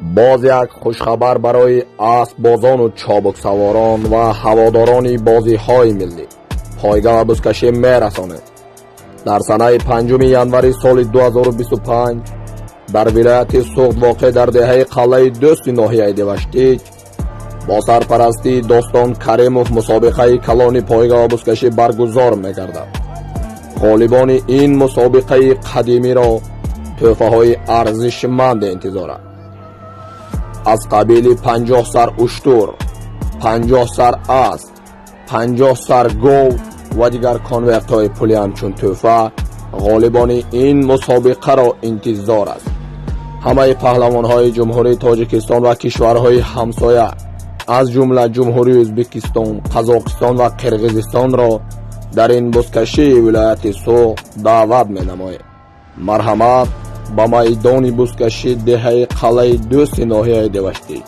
Боз як хушхабар барои аспбозону чобуксаворон ва ҳаводорони бозиҳои миллӣ пойга ва бузкашӣ мерасонем. Дар санаи 5 январи соли 2025 дар вилояти Суғд, воқеъ дар деҳаи Қалъаи Дӯсти ноҳияи Деваштич, бо сарпарастии Достон Каримов мусобиқаи калони пойга ва бузкашӣ баргузор мегардад. Ғолибони ин мусобиқаи қадимиро тӯҳфаҳои арзишманде интизоранд, аз қабили 50 сар уштур, 50 сар асп, 50 сар гов ва дигар конвертҳои пулӣ. Ҳамчун тӯҳфа ғолибони ин мусобиқаро интизор аст. Ҳамаи паҳлавонҳои Ҷумҳурии Тоҷикистон ва кишварҳои ҳамсоя, аз ҷумла Ҷумҳурии Ӯзбекистон, Қазоқистон ва Қирғизистонро дар ин бузкашии вилояти Суғд даъват менамоем. Марҳамат ба майдони бузкашӣ, деҳаи Қалъаи Дӯсти ноҳияи Деваштич.